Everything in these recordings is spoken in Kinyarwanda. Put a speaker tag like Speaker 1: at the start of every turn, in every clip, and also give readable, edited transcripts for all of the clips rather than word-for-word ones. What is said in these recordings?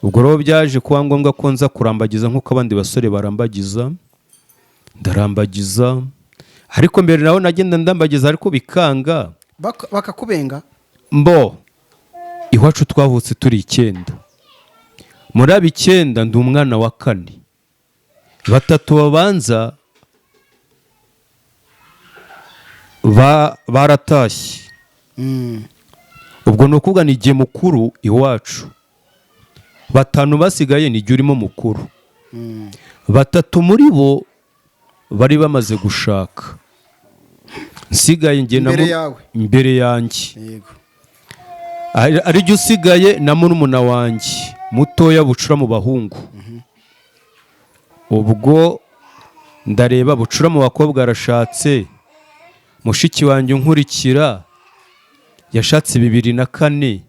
Speaker 1: Ubwo rero byaje kuba ngombwa ko nza kurambagiza nk'uko abandi basore barambagiza. Ndarambagiza, ariko mbere naho nagenda ndambagiza ariko bikanga.
Speaker 2: Bakakubenga.
Speaker 1: Mbo iwacu twavutse turi 9. Muri abo 9 ndi umwana wa kane. Batatu babanza baratashye. Ubwo ni ukuvuga ni igihe mukuru iwacu. 5 basigaye ni igihe urimo mukuru. 3 muri bo bari bamaze gushaka. Nsigaye njye na
Speaker 2: Imbere yawe.
Speaker 1: Imbere yanjye.
Speaker 2: Yego.
Speaker 1: Ari jye usigaye na murumuna wanjye mutoya bucura mu bahungu. Ubwo ndareba bucura mu bakobwa arashatse, mushiki wanjye unkurikira yashatse 2004,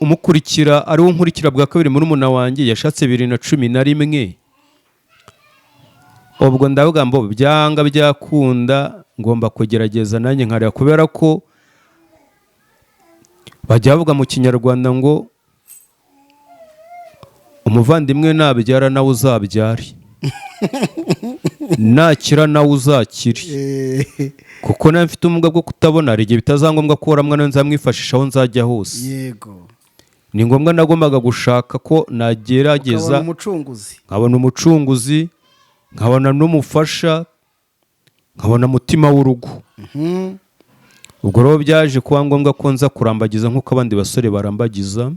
Speaker 1: umukurikira ari wo nkurikira bwa kabiri murumuna wanjye yashatse 2011. Ubwo ndavuga ngo byanga byakunda ngomba kugerageza nanjye nkareba, kubera ko bajya bavuga mu Kinyarwanda ngo umuvandimwe nabyara nawe uzabyare, nakira nawe uzakire. Kuko nawe mfite ubumuga bwo kutabona, hari igihe bitazangombwa ko uriya mwana nzamwifashisha aho nzajya hose. Ni ngombwa nagombaga gushaka ko nagerageza
Speaker 2: ukabona umucunguzi,
Speaker 1: nkabona umucunguzi, nkabona n'umufasha, nkabona mutima w'urugo. Ubwo rero byaje kuba ngombwa ko nza kurambagiza nk'uko abandi basore barambagiza.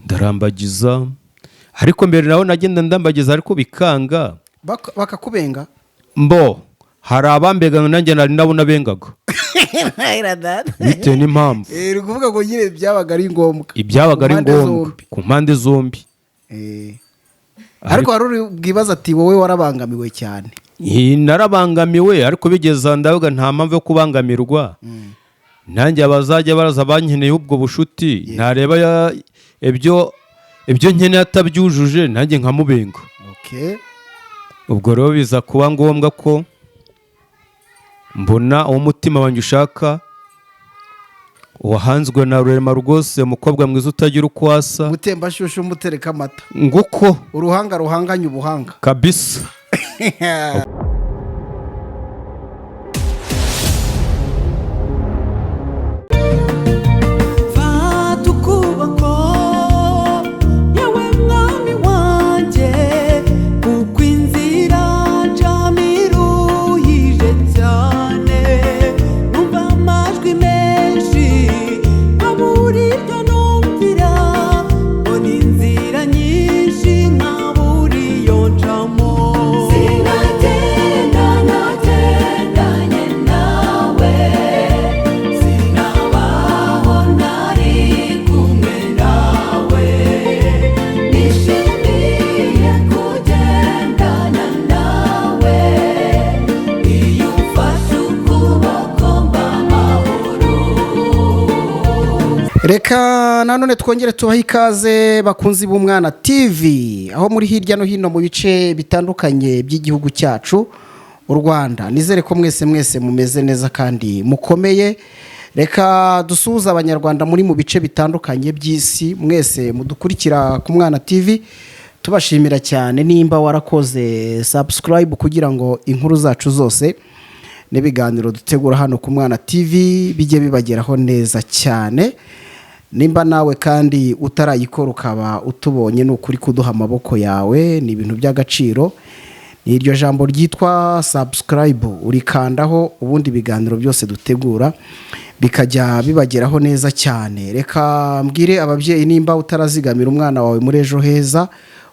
Speaker 1: Ndarambagiza, ariko mbere naho nagenda ndambagiza ariko bikanga.
Speaker 2: Bakakubenga.
Speaker 1: Mbo hari abambenga, nanjye nari nabo nabengaga bitewe n'impamvu.
Speaker 2: Uri kuvuga ngo nyine byabaga ari ngombwa.
Speaker 1: Ibyabaga ari
Speaker 2: Ku mpande
Speaker 1: ngombwa
Speaker 2: zombi.
Speaker 1: Ku mpande zombi.
Speaker 2: Ariko hari uri bwibaza ati wowe warabangamiwe cyane.
Speaker 1: Narabangamiwe, ariko bigeze aho ndavuga nta mpamvu yo kubangamirwa. Nanjye abazajya baraza bankeneye ubwo bushuti, ntareba ibyo nkeneye atabyujuje, nanjye nkamubenga. Ubwo rero biza kuba ngombwa ko mbona uwo mutima wanjye ushaka, wahanzwe na Rurema rwose, umukobwa mwiza utagira uko asa.
Speaker 2: Umutembashyushyu umutereka amata.
Speaker 1: Nguko.
Speaker 2: Uruhanga ruhanganye ubuhanga.
Speaker 1: Kabisa.
Speaker 3: Fata ukuboko yewe mwami wanjye, kuko inzira ncamo iruhije cyane. Numva amajwi menshi nkabura iryo numvira, mbona inzira nyinshi nkabura iyo ncamo. Sinagenda nagendanye nawe, sinabaho ntari kumwe nawe. Nishimiye kugendana nawe, iyo umfashe ukuboko mba amahoro.
Speaker 2: Reka nanone twongere tubahe ikaze, bakunzi b'Umwana TV, aho muri hirya no hino mu bice bitandukanye by'igihugu cyacu u Rwanda. Nizere ko mwese mwese mumeze neza kandi mukomeye. Reka dusuhuze Abanyarwanda muri mu bice bitandukanye by'isi, mwese mudukurikira ku Mwana TV, tubashimira cyane. Nimba warakoze subscribe kugira ngo inkuru zacu zose n'ibiganiro dutegura hano ku Mwana TV bijye bibageraho neza cyane. Nimba nawe kandi utarayikora ukaba utubonye, ni ukuri kuduha amaboko yawe ni ibintu by'agaciro. Ni iryo jambo ryitwa subscribe, urikandaho ubundi ibiganiro byose dutegura bikajya bibageraho neza cyane. Reka mbwire ababyeyi, nimba utarazigamira umwana wawe muri Ejo Heza,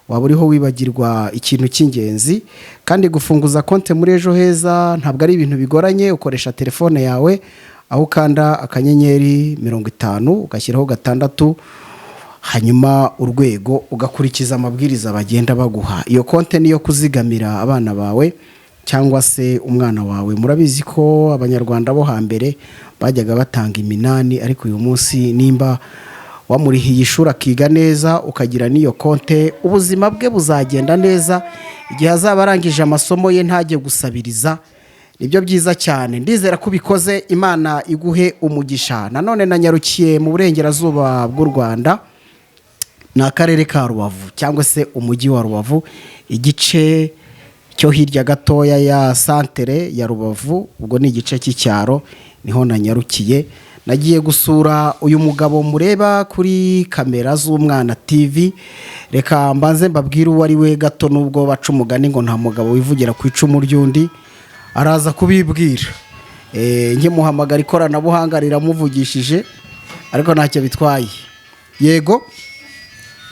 Speaker 2: waba uriho wibagirwa ikintu cy'ingenzi. Kandi gufunguza konti muri Ejo Heza ntabwo ari ibintu bigoranye. Ukoresha telefone yawe, aho ukanda *50 ugashyiraho 6, hanyuma urwego, ugakurikiza amabwiriza bagenda baguha. Iyo konti niyo kuzigamira abana bawe cyangwa se umwana wawe. Murabizi ko Abanyarwanda bo hambere bajyaga batanga iminani, ariko uyu munsi nimba wamurihiye ishuri akiga neza, ukagira n'iyo konte, ubuzima bwe buzagenda neza igihe azaba arangije amasomo ye, ntajye gusabiriza. Nibyo byiza cyane. Ndizera ko ubikoze, Imana iguhe umugisha. Nanone nanyarukiye mu burengerazuba bw'u Rwanda. Ni akarere ka Rubavu cyangwa se umujyi wa Rubavu, igice cyo hirya gatoya ya santere ya Rubavu, ubwo ni igice cy'icyaro, niho nanyarukiye. Nagiye gusura uyu mugabo mureba kuri kamera z'Umwana TV. Reka mbanze mbabwire uwo ari we gato, nubwo baca umugani ngo nta mugabo wivugira ku icumu ry'undi, araza kubibwira. Nkimuhamagara ikoranabuhanga riramuvugishije, ariko ntacyo bitwaye. Yego,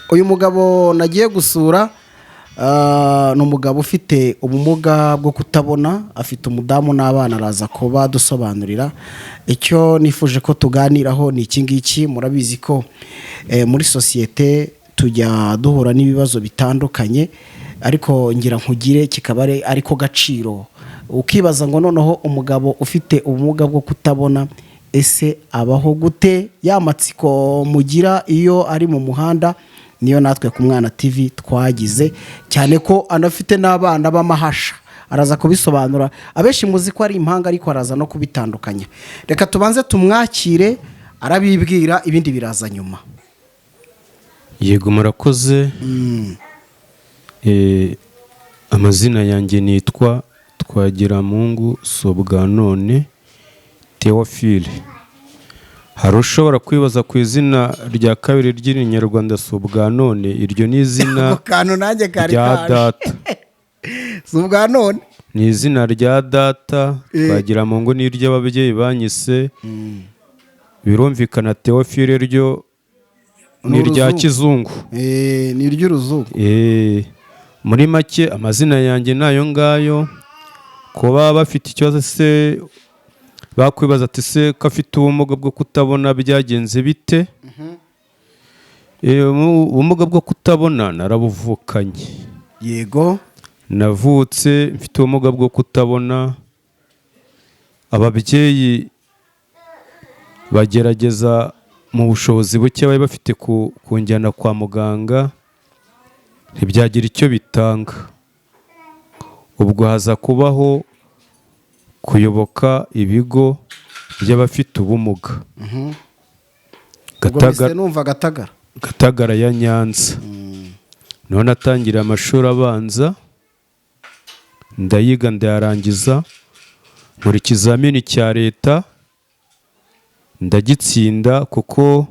Speaker 2: uyu mugabo nagiye gusura ni umugabo ufite ubumuga bwo kutabona, afite umudamu n'abana, araza kuba dusobanurira. Icyo nifuje ko tuganiraho ni iki ngiki: murabizi ko muri sosiyete tujya duhura n'ibibazo bitandukanye, ariko ngira nkugire kikaba ari ariko gaciro, ukibaza ngo noneho umugabo ufite ubumuga bwo kutabona ese abaho gute? Ya matsiko mugira iyo ari mu muhanda niyo natwe ku Mwana TV twagize, cyane ko anafite n'abana b'amahasha, araza kubisobanura. Abenshi muzi ko ari impanga, ariko araza no kubitandukanya. Reka tubanze tumwakire, arabibwira, ibindi biraza nyuma.
Speaker 1: Yego, murakoze. Amazina yanjye nitwa Twagiramungu Sobwanone Theophile. Hari ushobora kwibaza ku izina rya kabiri ry'Irinyarwanda Sobwanone, iryo ni izina
Speaker 2: Ako kantu nanjye kari
Speaker 1: rya
Speaker 2: kaje.
Speaker 1: data.
Speaker 2: Si ubwa none.
Speaker 1: Ni izina rya data. Twagiramungu ni iry'ababyeyi banyise, birumvikana. Theophile ryo ni irya
Speaker 2: Uruzungu.
Speaker 1: kizungu.
Speaker 2: Ni iry'uruzungu.
Speaker 1: Muri make amazina yanjye ni ayo ngayo. Kuba bafite ikibazo se bakwibaza ati: "Se ko afite ubumuga bwo kutabona, byagenze bite?" Ubumuga bwo kutabona narabuvukanye. Navutse mfite ubumuga bwo kutabona. Ababyeyi bagerageza mu bushobozi buke bari bafite kunjyana kwa muganga, ntibyagira icyo bitanga. Ubwo haza kubaho kuyoboka ibigo by'abafite ubumuga.
Speaker 2: Ubwo
Speaker 1: Gatagara.
Speaker 2: mpise numva Gatagara.
Speaker 1: Gatagara ya Nyanza. None atangira amashuri abanza, ndayiga, ndayarangiza, nkora ikizamini cya leta ndagitsinda, kuko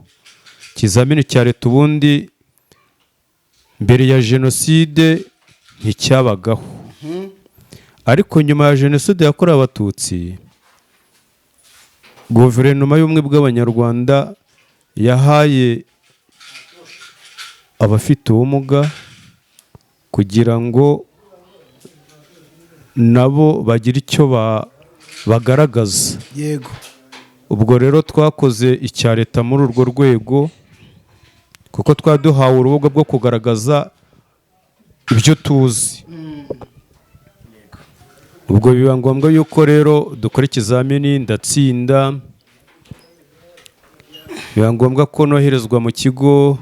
Speaker 1: ikizamini cya leta ubundi mbere ya jenoside nticyabagaho, ariko nyuma ya Jenoside yakorewe Abatutsi, Guverinoma y'Ubumwe bw'Abanyarwanda yahaye abafite ubumuga kugira ngo nabo bagire icyo bagaragaza. Ubwo rero twakoze icya leta muri urwo rwego, kuko twari duhawe urubuga rwo kugaragaza ibyo tuzi. Ubwo biba ngombwa yuko rero dukora ikizamini, ndatsinda, biba ngombwa ko noherezwa mu kigo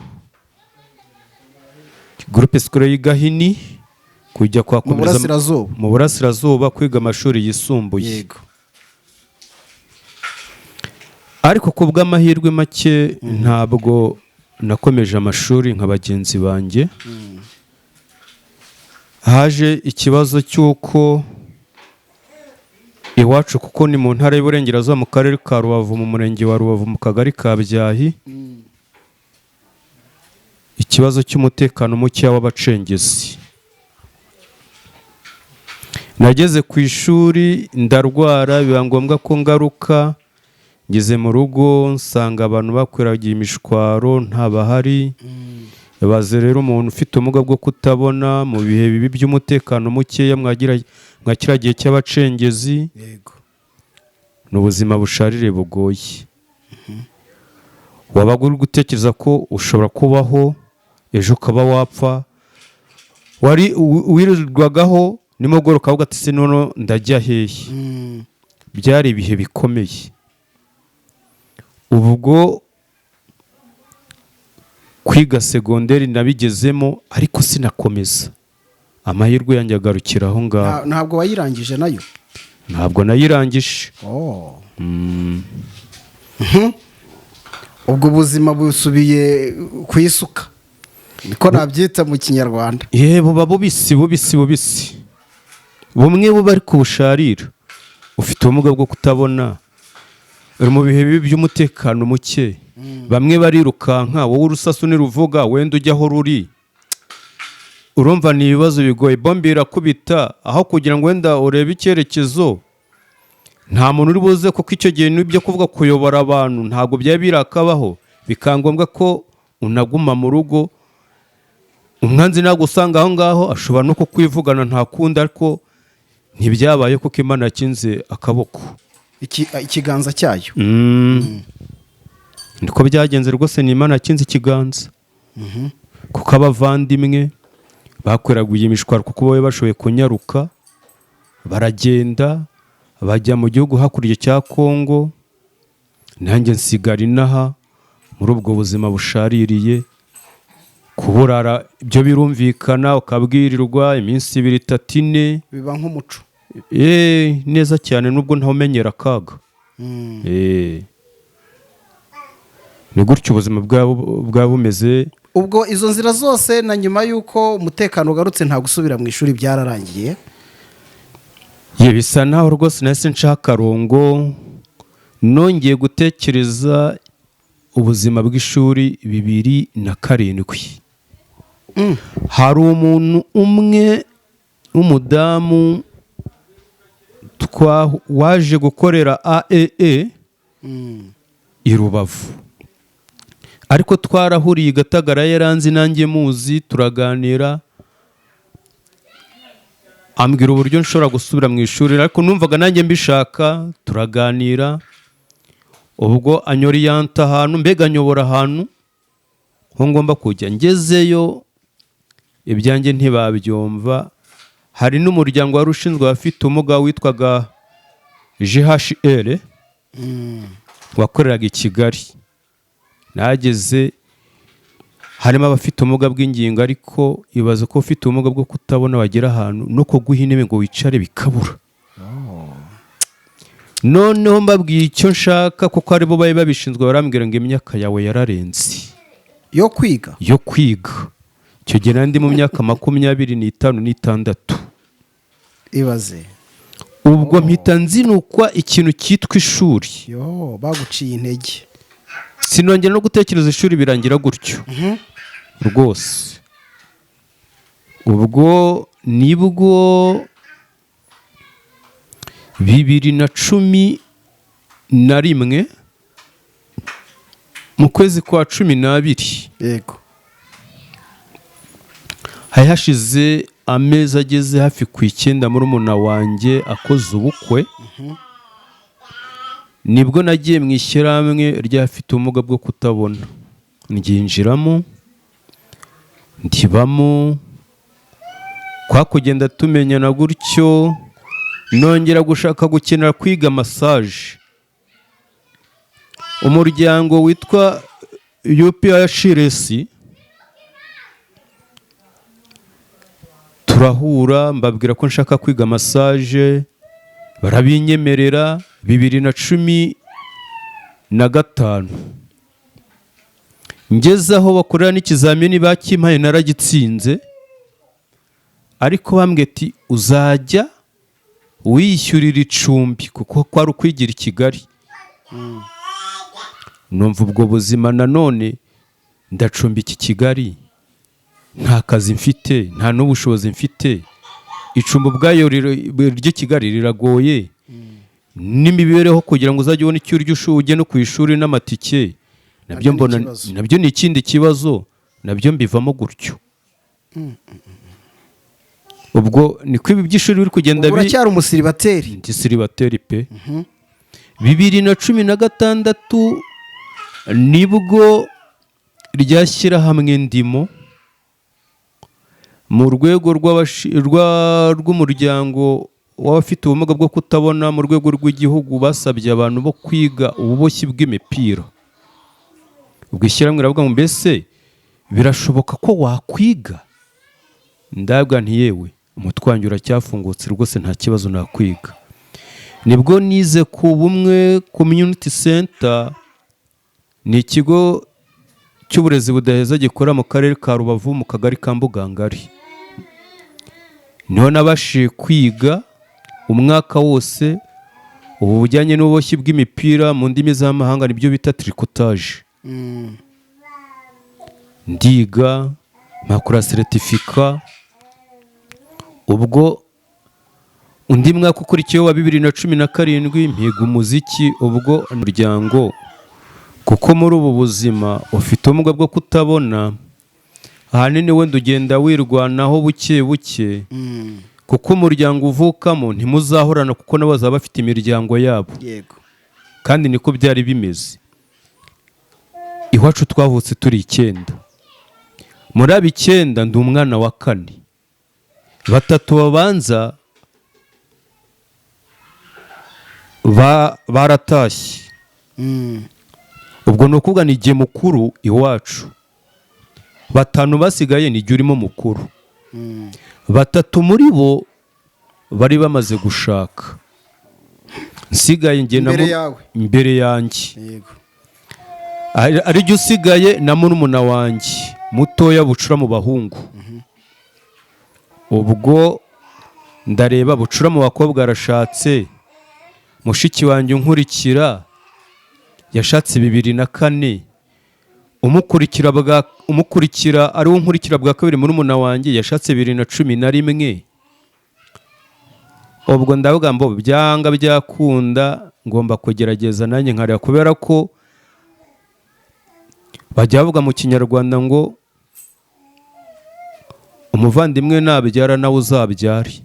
Speaker 1: Groupe Scolaire y'Igahini kujya
Speaker 2: Mu
Speaker 1: kwakomereza.
Speaker 2: Burasirazuba.
Speaker 1: Mu Burasirazuba, kwiga amashuri yisumbuye. Ariko ku bw'amahirwe make ntabwo nakomeje amashuri nka bagenzi banjye. Haje ikibazo cy'uko iwacu, kuko ni mu Ntara y'Iburengerazuba, mu karere ka Rubavu, mu murenge wa Rubavu, mu kagari ka Byahi, ikibazo cy'umutekano mukeya w'abacengezi. Nageze ku ishuri ndarwara, biba ngombwa ko ngaruka. Ngeze mu rugo nsanga abantu bakwiragiye imishwaro, ntabahari. Baze rero umuntu ufite ubumuga bwo kutabona mu bihe bibi by'umutekano mukeya mwagira mwa kiriya gihe cy'abacengezi, ni ubuzima busharire, bugoye. Wabaga uri gutekereza ko ushobora kubaho, ejo ukaba wapfa. Wari wirirwagaho nimugoroba ukavuga ati: "Se noneho ndajya hehe?" Byari ibihe bikomeye. Ubwo kwiga segonderi nabigezemo, ariko sinakomeza, amahirwe yanjye agarukira aho ngaho.
Speaker 2: Ntabwo wayirangije nayo?
Speaker 1: Ntabwo nayirangije.
Speaker 2: Oh. Ubwo buzima busubiye ku isuka. Niko nabyita mu Kinyarwanda.
Speaker 1: Ye, buba bubisi, bubisi, bubisi, bumwe buba ariko busharira. Ufite ubumuga bwo kutabona, uri mu bihe bibi by'umutekano muke, bamwe barirukanka, wowe urusasu niruvuga wenda ujya aho ruri. Urumva ni ibibazo bigoye. Bombe irakubita, aho kugira ngo wenda urebe icyerekezo, nta muntu uri buze, kuko icyo gihe n'ibyo kuvuga kuyobora abantu ntabwo byari birakabaho. Bikaba ngombwa ko unaguma mu rugo. Umwanzi ntabwo usanga aho ngaho, ashobora no kukwivugana, nta kundi. Ariko ntibyabaye kuko Imana yakinze akaboko.
Speaker 2: Ikiganza cyayo.
Speaker 1: Niko byagenze rwose, ni Imana yakinze ikiganza, kuko abavandimwe bakwiraguye imishwaro, kuko baba bashoboye kunyaruka, baragenda bajya mu gihugu hakurya cya Kongo, nanjye nsigara inaha muri ubwo buzima bushaririye. Kuburara ibyo birumvikana, ukabwirirwa iminsi ibiri, itatu, ine.
Speaker 2: Biba nk'umuco.
Speaker 1: Neza cyane, nubwo ntawumenyera akaga. Ni gutyo ubuzima bwaba bumeze.
Speaker 2: Ubwo izo nzira zose, na nyuma y'uko umutekano ugarutse, nta gusubira mu ishuri, byararangiye?
Speaker 1: Ye, bisa naho rwose nahise nshaka akarongo. Nongeye gutekereza ubuzima bw'ishuri 2007. Hari umuntu umwe w'umudamu waje gukorera AEE i Rubavu, ariko twarahuriye i Gatagara, yaranzi nanjye muzi, turaganira, ambwira uburyo nshobora gusubira mu ishuri, ariko numvaga nanjye mbishaka. Turaganira, ubwo anyoriyanta ahantu, mbega anyobora ahantu ho ngomba kujya. Ngezeyo ibyanjye ntibabyumva. Hari n'umuryango wari ushinzwe abafite ubumuga witwaga GHR, wakoreraga i Kigali. Nageze harimo abafite ubumuga bw'ingingo, ariko ibaza ko ufite ubumuga bwo kutabona wagera ahantu no kuguha intebe ngo wicare bikabura. Noneho mbabwiye icyo nshaka, kuko aribo bari babishinzwe, barambwira ngo imyaka yawe yararenze
Speaker 2: yo kwiga.
Speaker 1: Yo kwiga. Icyo gihe nari ndi mu myaka 25, n'itandatu.
Speaker 2: Ibaze!
Speaker 1: Ubwo mpita nzinukwa ikintu cyitwa ishuri.
Speaker 2: Yo, baguciye intege.
Speaker 1: Sinongera no gutekereza ishuri, birangira gutyo rwose. Ubwo nibwo 2011 mu kwezi kwa 12, hari hashize amezi ageze hafi ku 9 murumuna wanjye akoze ubukwe, nibwo nagiye mu ishyirahamwe ry'abafite ubumuga bwo kutabona, ndyinjiramo, ndibamo. Kwa kugenda tumenyana gutyo, nongera gushaka gukenera kwiga massage. Umuryango witwa UPHRS turahura, mbabwira ko nshaka kwiga massage, barabinyemerera. 2015 ngeze aho bakorera n'ikizamini bakimpaye, naragitsinze, ariko bambwiye ati uzajya wiyishyurira icumbi, kuko kwari ukwigira i Kigali. Numva ubwo buzima nanone, ndacumbika i Kigali, nta kazi mfite, nta n'ubushobozi mfite. Icumbi ubwayo ry'i Kigali riragoye, n'imibereho kugira ngo uzajye ubone icyo urya, ujye no ku ishuri n'amatike nabyo
Speaker 2: Nabyo ni
Speaker 1: mbona
Speaker 2: ikibazo.
Speaker 1: Nabyo ni ikindi kibazo, nabyo mbivamo gutyo. Ubwo niko ibi by'ishuri biri kugenda.
Speaker 2: Ubu uracyari umusiribateri?
Speaker 1: Ndi siribateri pe. 2016 nibwo rya shyirahamwe ndimo mu rwego rw'umuryango w'abafite ubumuga bwo kutabona mu rwego rw'igihugu basabye abantu bo kwiga ububoshyi bw'imipira. Ubwo ishyirahamwe riravuga ngo mbese birashoboka ko wakwiga? Ndabwa nti yewe, umutwe wanjye uracyafungutse rwose, nta kibazo, nakwiga. Nibwo nize ku Bumwe Community Center, ni ikigo cy'umuryango w'abafite ubumuga bwo kutabona. cy'uburezi budaheza gikorera mu karere ka Rubavu, mu kagari ka Mbugangari. Niho nabashije kwiga umwaka wose ubu bujyanye n'ububoshyi bw'imipira, mu ndimi z'amahanga nibyo bita tricotage. Ndiga, mpakora certificat. Ubwo undi mwaka ukurikiyeho wa 2017 mpiga umuziki. Ubwo umuryango, kuko muri ubu buzima ufite ubumuga bwo kutabona, ahanini wenda ugenda wirwanaho buke buke, kuko umuryango uvukamo ntimuzahorana, kuko nabo bazaba bafite imiryango yabo. Kandi niko byari bimeze. Iwacu twavutse turi 9. Muri abo 9 ndi umwana wa kane. Batatu babanza baratashye. Ubwo ni ukuvuga ni igihe mukuru iwacu. Batanu basigaye ni igihe urimo mukuru. Batatu muri bo bari bamaze gushaka, nsigaye njye na
Speaker 2: Imbere yawe?
Speaker 1: Imbere yanjye. Ari jye usigaye na murumuna wanjye mutoya, bucura mu bahungu. Ubwo ndareba, bucura mu bakobwa arashatse, mushiki wanjye unkurikira yashatse 2004, umukurikira ari we unkurikira bwa kabiri, murumuna wanjye, yashatse 2011. Ubwo ndavuga ngo byanga byakunda ngomba kugerageza nanjye nkareba, kubera ko bajya bavuga mu Kinyarwanda ngo umuvandimwe nabyara nawe uzabyare,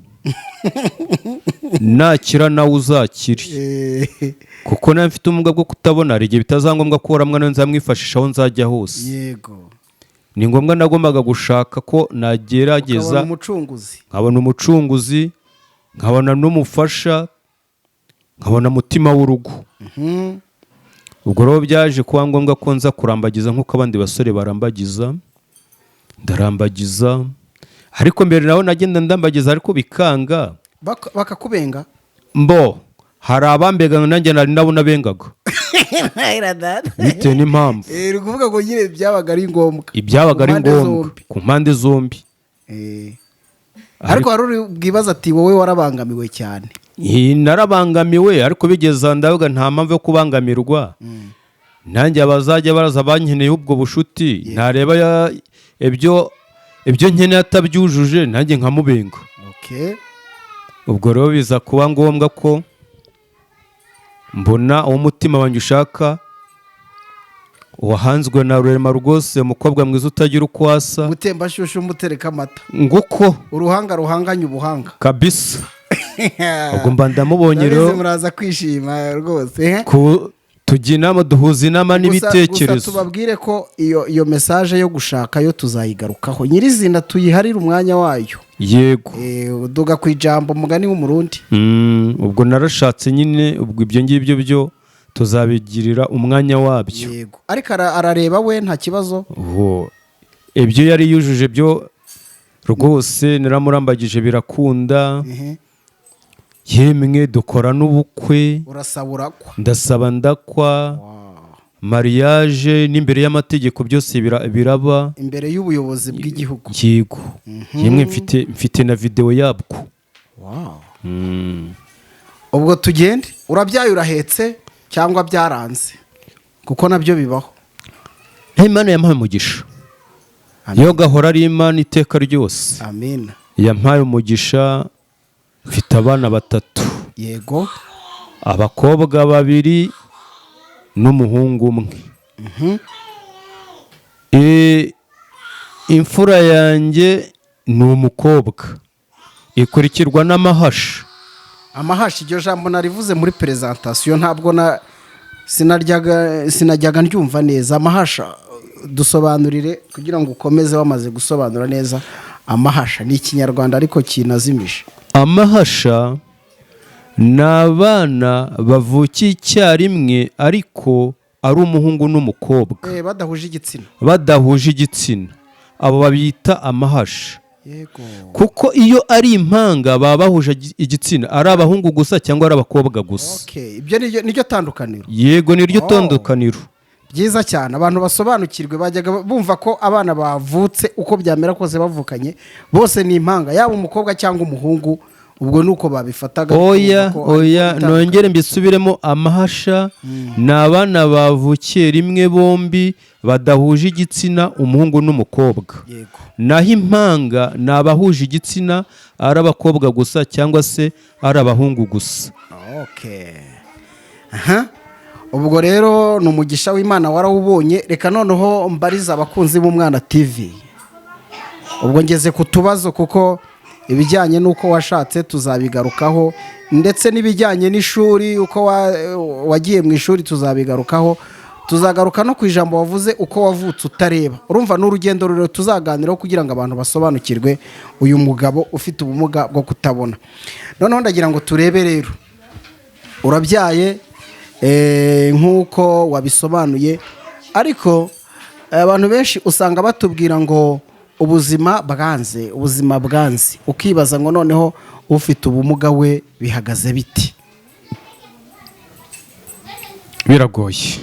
Speaker 1: nakira nawe uzakire. Kuko nawe mfite ubumuga bwo kutabona, hari igihe bitazangombwa ko uramwa nawe nzamwifashisha aho nzajya hose. Ni ngombwa, nagombaga gushaka ko nagerageza
Speaker 2: Ukabona umucunguzi.
Speaker 1: Nkabona umucunguzi, nkabona n'umufasha, nkabona mutima w'urugo. Ubwo rero byaje kuba ngombwa ko nza kurambagiza nk'uko abandi basore barambagiza. Ndarambagiza, ariko mbere naho nagenda ndambagiza ariko bikanga.
Speaker 2: Bakakubenga?
Speaker 1: Mbo hari abambenga, nanjye nari nabo nabengaga bitewe n'impamvu.
Speaker 2: Uri kuvuga ngo nyine byabaga ari ngombwa.
Speaker 1: Ibyabaga ari
Speaker 2: Ku mpande
Speaker 1: ngombwa
Speaker 2: zombi.
Speaker 1: Ku mpande zombi.
Speaker 2: Ariko hari uri bwibaza ati wowe warabangamiwe cyane.
Speaker 1: Narabangamiwe, ariko bigeze aho ndavuga nta mpamvu yo kubangamirwa. Nanjye abazajya baraza bankeneye ubwo bushuti, ntareba ibyo nkeneye atabyujuje, nanjye nkamubenga. Ubwo rero biza kuba ngombwa ko mbona uwo umutima wanjye ushaka, wahanzwe na Rurema rwose, umukobwa mwiza utagira uko asa.
Speaker 2: Mutembashyushyu umutereka amata.
Speaker 1: Nguko.
Speaker 2: Uruhanga ruhanganye ubuhanga.
Speaker 1: Kabisa, ubwo mba ndamubonye.
Speaker 2: Ndabizi.
Speaker 1: Rero
Speaker 2: Muraza kwishima rwose.
Speaker 1: Tujya inama, duhuza inama
Speaker 2: Gusa
Speaker 1: n'ibitekerezo.
Speaker 2: tubabwire ko iyo message yo gushaka yo tuzayigarukaho nyirizina, tuyiharire umwanya wayo.
Speaker 1: Yego.
Speaker 2: Duga ku ijambo, umugani w'Umurundi.
Speaker 1: Ubwo narashatse nyine, ubwo ibyo ngibyo byo tuzabigirira umwanya wabyo.
Speaker 2: Yego, ariko arareba we nta kibazo?
Speaker 1: Ibyo yari yujuje byo rwose naramurambagije birakunda. Yemwe dukora n'ubukwe.
Speaker 2: Urasaba urakwa?
Speaker 1: Ndasaba ndakwa, mariage n'imbere y'amategeko byose biraba.
Speaker 2: Imbere y'ubuyobozi bw'igihugu?
Speaker 1: Yego, yemwe mfite na videwo yabwo.
Speaker 2: Ubwo tugende, urabyaye, urahetse cyangwa byaranze, kuko nabyo bibaho?
Speaker 1: Imana yampaye umugisha.
Speaker 2: Amen.
Speaker 1: Yo gahora ari Imana iteka ryose.
Speaker 2: Amina.
Speaker 1: Yampaye umugisha, mfite abana batatu. Abakobwa babiri n'umuhungu umwe. Imfura yanjye ni umukobwa, ikurikirwa n'amahasha.
Speaker 2: Amahashi, iryo jambo narivuze muri présentation, ntabwo na sinaryaga sinajyaga ndyumva neza. Amahasha, dusobanurire kugira ngo ukomeze wamaze gusobanura neza. Amahasha ni Ikinyarwanda ariko kinazimije.
Speaker 1: Amahasha ni abana bavukiye icyarimwe ariko ari umuhungu n'umukobwa.
Speaker 2: Badahuje igitsina.
Speaker 1: Badahuje igitsina, abo babita amahasha. Kuko iyo ari impanga baba bahuje igitsina, ari abahungu gusa cyangwa ari abakobwa gusa.
Speaker 2: Okay, ibyo niryo tandukaniro.
Speaker 1: Yego, niryo
Speaker 2: Oh.
Speaker 1: tandukaniro.
Speaker 2: Byiza cyane, abantu basobanukirwe. Bajyaga bumva ko abana bavutse, uko byamera kose bavukanye bose ni impanga, yaba umukobwa cyangwa umuhungu, ubwo ni uko babifataga.
Speaker 1: Oya.
Speaker 2: Kumva ko ari
Speaker 1: Oya.
Speaker 2: bitandukanye.
Speaker 1: Nongere mbisubiremo: amahasha ni abana bavukiye rimwe bombi badahuje igitsina, umuhungu n'umukobwa. Naho impanga ni abahuje igitsina, ari abakobwa gusa cyangwa se ari abahungu gusa.
Speaker 2: Okay. Aha. Ubwo rero ni umugisha w'Imana warawubonye. Reka noneho mbarize abakunzi b'Umwana TV. Ubwo ngeze ku tubazo, kuko ibijyanye n'uko washatse tuzabigarukaho, ndetse n'ibijyanye n'ishuri, uko wagiye mu ishuri tuzabigarukaho. Tuzagaruka no ku ijambo wavuze, uko wavutse utareba. Urumva ni urugendo rurerure tuzaganiraho kugira ngo abantu basobanukirwe uyu mugabo ufite ubumuga bwo kutabona. Noneho ndagira ngo turebe rero, urabyaye, nk'uko wabisobanuye, ariko abantu benshi usanga batubwira ngo ubuzima bwanze, ubuzima bwanze, ukibaza ngo noneho ufite ubumuga we bihagaze biti?
Speaker 1: Biragoye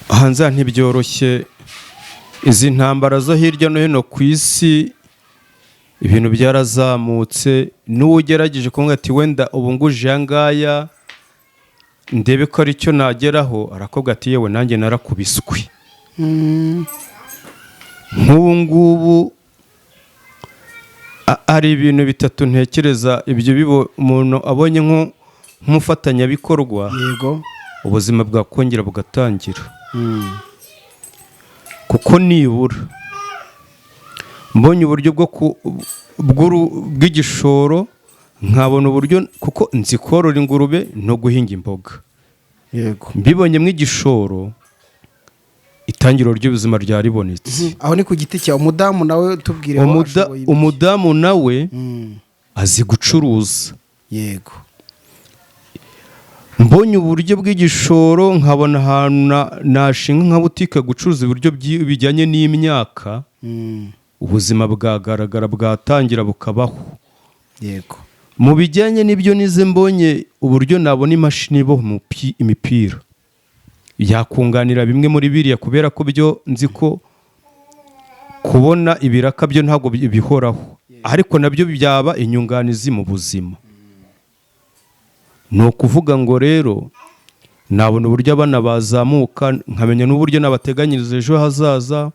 Speaker 1: hanze aha, ntibyoroshye. Izi ntambara zo hirya no hino ku isi, ibintu byarazamutse. N'uwo ugerageje kumwe ati wenda ubu nguje aya ngaya ndebe ko aricyo nageraho, arakobwa ati yewe nanjye narakubiswe. Nk'ubu ngubu hari ibintu bitatu ntekereza, ibyo bibo umuntu abonye nk'umufatanyabikorwa, ubuzima bwakongera bugatangira, kuko nibura mbonye uburyo bwo bw'igishoro, nkabona uburyo, kuko nzi korora ingurube no guhinga imboga, mbibonyemo igishoro, itangiriro ry'ubuzima ryaribonetse.
Speaker 2: Aho ni ku giti cyawe. Umudamu nawe tubwire ko ashoboye ibiki.
Speaker 1: Umudamu nawe azi gucuruza. Mbonye uburyo bw'igishoro, nkabona ahantu nashinga nka butike gucuruza ibiryo bijyanye n'imyaka, ubuzima bwagaragara, bwatangira bukabaho. Mu bijyanye n'ibyo nize, mbonye uburyo nabona imashini iboha imipira, yakunganira bimwe muri biriya, kubera ko byo nzi ko kubona ibiraka byo ntabwo bihoraho, ariko nabyo byaba inyunganizi mu buzima. Ni ukuvuga ngo rero nabona uburyo abana bazamuka, nkamenya n'uburyo nabateganyiriza ejo hazaza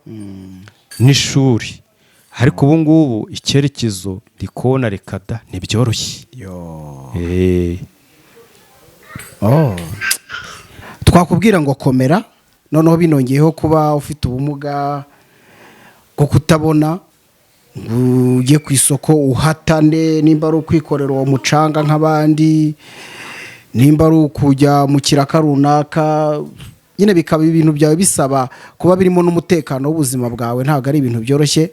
Speaker 1: n'ishuri. Ariko ubu ngubu icyerekezo ndi kubona, reka da, ntibyoroshye.
Speaker 2: Oh. Twakubwira ngo komera. Noneho binongeyeho kuba ufite ubumuga bwo kutabona, ngo ujye ku isoko uhatane, nimba ari ukwikorera uwo mucanga nk'abandi, nimba ari ukujya mu kiraka runaka, nyine bikaba ibintu byawe bisaba kuba birimo n'umutekano w'ubuzima bwawe. Ntabwo ari ibintu byoroshye.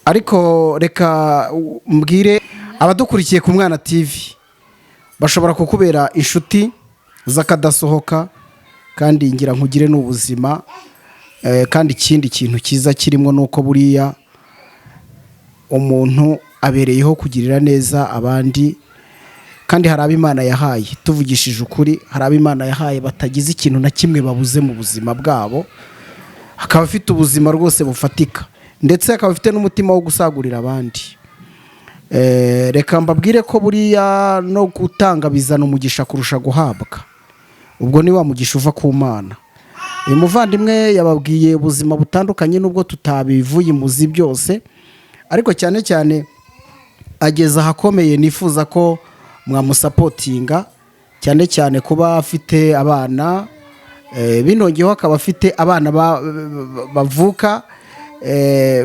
Speaker 2: Ariko reka mbwire abadukurikiye ku Mwana TV, bashobora kukubera inshuti z'akadasohoka, kandi ngira nkugire n'ubuzima. Kandi ikindi kintu cyiza kirimo ni uko buriya umuntu abereyeho kugirira neza abandi, kandi hari abo Imana yahaye, tuvugishije ukuri, hari abo Imana yahaye batagize ikintu na kimwe babuze mu buzima bwabo, akaba afite ubuzima rwose bufatika, ndetse akaba afite n'umutima wo gusagurira abandi. Reka mbabwire ko buriya no gutanga bizana umugisha kurusha guhabwa. Ubwo ni wa mugisha uva ku Mana. Uyu muvandimwe yababwiye ubuzima butandukanye, nubwo tutabivuye imuzi byose, ariko cyane cyane ageze ahakomeye. Nifuza ko mwamusupportinga, cyane cyane kuba afite abana, binongeyeho akaba afite abana bavuka,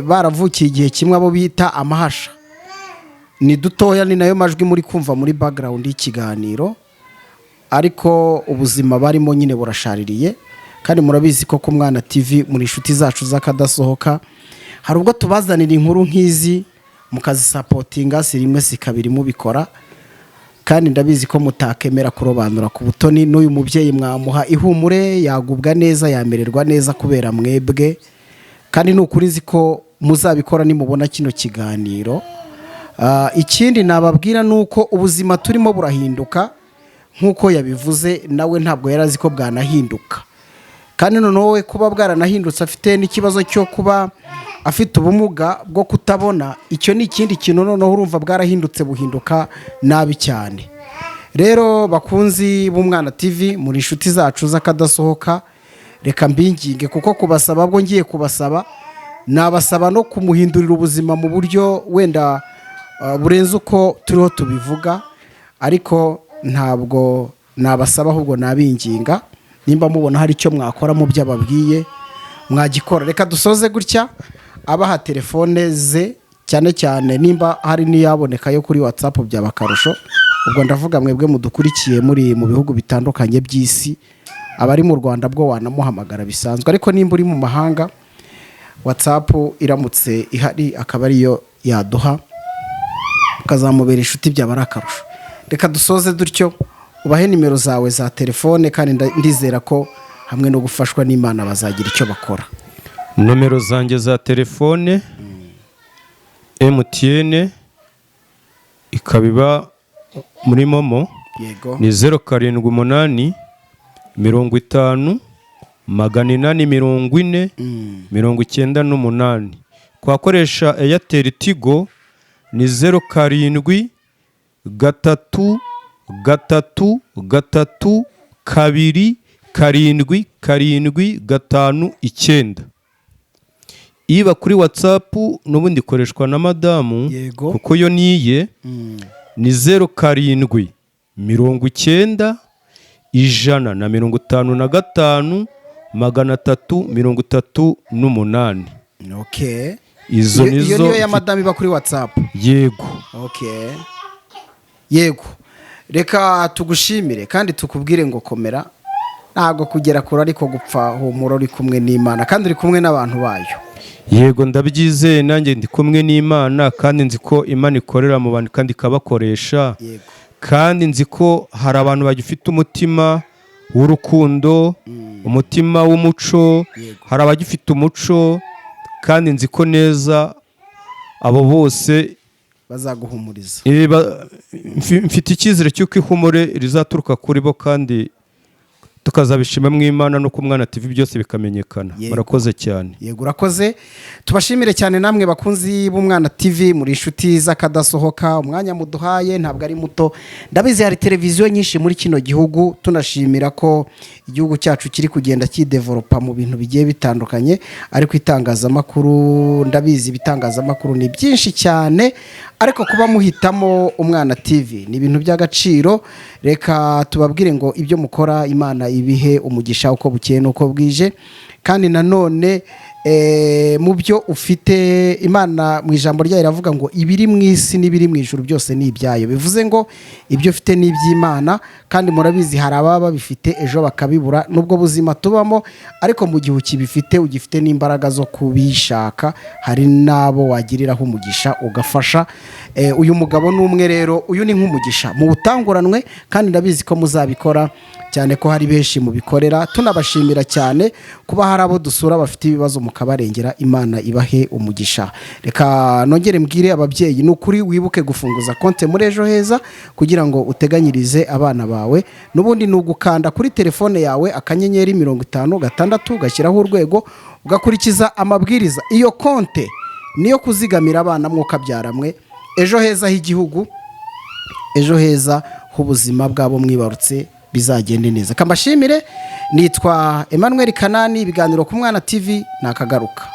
Speaker 2: baravukiye igihe kimwe, abo bita amahasha. Ni dutoya, ni nayo majwi muri kumva muri background y'ikiganiro. Ariko ubuzima barimo nyine burashaririye, kandi murabizi ko ku Mwana TV muri inshuti zacu z'akadasohoka. Hari ubwo tubazanira inkuru nk'izi mukazisupportinga, si rimwe si kabiri mubikora, kandi ndabizi ko mutakemera kurobanura ku butoni. N'uyu mubyeyi mwamuha ihumure, yagubwa neza, yamererwa neza kubera mwebwe. Kandi ni ukuri nzi ko muzabikora nimubona kino kiganiro. Ikindi nababwira ni uko ubuzima turimo burahinduka. Nk'uko yabivuze, nawe ntabwo yari azi ko bwanahinduka. Kandi noneho we kuba bwaranahindutse afite n'ikibazo cyo kuba afite ubumuga bwo kutabona, icyo ni ikindi kintu. Noneho urumva bwarahindutse, buhinduka nabi cyane. Rero bakunzi b'Umwana TV, muri inshuti zacu z'akadasohoka, reka mbinginge, kuko kubasaba bwo ngiye kubasaba, nabasaba no kumuhindurira ubuzima mu buryo wenda burenze uko turiho tubivuga. Ariko ntabwo nabasaba, ahubwo nabinginga. Nimba mubona hari icyo mwakora mu byo ababwiye, mwagikora. Reka dusoze gutya, abaha telefone ze, cyane cyane nimba hari n'iyaboneka yo kuri WhatsApp byaba akarusho. Ubwo ndavuga mwebwe mudukurikiye muri mu bihugu bitandukanye by'isi. Abari mu Rwanda bwo wanamuhamagara bisanzwe, ariko nimba uri mu mahanga, WhatsApp iramutse ihari akaba ariyo yaduha, ukazamubera inshuti, byaba ari akarusho. Reka dusoze dutyo, ubahe nimero zawe za telefone, kandi ndizera ko hamwe no gufashwa n'Imana bazagira icyo bakora.
Speaker 1: Nomero zanjye za telefone, MTN, ikaba iba muri MoMo, ni 078 50 840 98. Twakoresha Airtel Tigo, ni 07 3 3 3 2 7 7 5 9. Iba kuri WhatsApp n'ubundi ikoreshwa na madamu, kuko yo niye, ni 07 90 155 338. Izo
Speaker 2: Iyo
Speaker 1: nizo.
Speaker 2: Niyo ya madamu iba kuri WhatsApp?
Speaker 1: Yego.
Speaker 2: Okay, yego. Reka tugushimire kandi tukubwire ngo komera. Ntabwo kugera kure ariko gupfa. Humura, uri kumwe n'Imana kandi uri kumwe n'abantu bayo.
Speaker 1: Yego, ndabyizeye. Nanjye ndi kumwe n'Imana, kandi nzi ko Imana ikorera mu bantu kandi ikabakoresha. Kandi nzi ko hari abantu bagifite umutima w'urukundo, umutima w'umuco. Hari abagifite umuco, kandi nzi ko neza abo bose
Speaker 2: bazaguhumuriza.
Speaker 1: Mfite icyizere cy'uko ihumure rizaturuka kuri bo, kandi tukazabishima mu Imana no ku Mwana TV, byose bikamenyekana. Murakoze cyane.
Speaker 2: Yego, urakoze. Tubashimire cyane namwe bakunzi b'Umwana TV, muri inshuti z'akadasohoka. Umwanya muduhaye ntabwo ari muto, ndabizi hari televiziyo nyinshi muri kino gihugu. Tunashimira ko igihugu cyacu kiri kugenda kidevelopa mu bintu bigiye bitandukanye, ariko itangazamakuru, ndabizi ibitangazamakuru ni byinshi cyane, ariko kuba muhitamo Umwana TV ni ibintu by'agaciro. Reka tubabwire ngo ibyo mukora Imana ibihe umugisha uko bukeye n'uko bwije. Kandi nanone mu byo ufite, Imana mu ijambo ryayo iravuga ngo ibiri mu isi n'ibiri mu ijuru byose ni ibyayo. Bivuze ngo ibyo ufite ni iby'Imana. Kandi murabizi, hari ababa babifite ejo bakabibura, n'ubwo buzima tubamo. Ariko mu gihe ukibifite, ugifite n'imbaraga zo kubishaka, hari n'abo wagiriraho umugisha, ugafasha. Uyu mugabo ni umwe rero, uyu ni nk'umugisha mu butanguranwe, kandi ndabizi ko muzabikora, cyane ko hari benshi mubikorera. Tunabashimira cyane kuba hari abo dusura bafite ibibazo mukabarengera. Imana ibahe umugisha. Reka nongere mbwire ababyeyi, ni ukuri wibuke gufunguza konti muri Ejo Heza kugira ngo uteganyirize abana bawe. N'ubundi ni ugukanda kuri telefone yawe *56 ugashyiraho urwego, ugakurikiza amabwiriza. Iyo konte niyo kuzigamira abana mwuka mwe, ejo heza h'igihugu, ejo heza h'ubuzima bwabo mwibarutse bizagende neza. Kambashimire, nitwa Emmanuel Kanani. Ibiganiro ku Mwana TV ni akagaruka.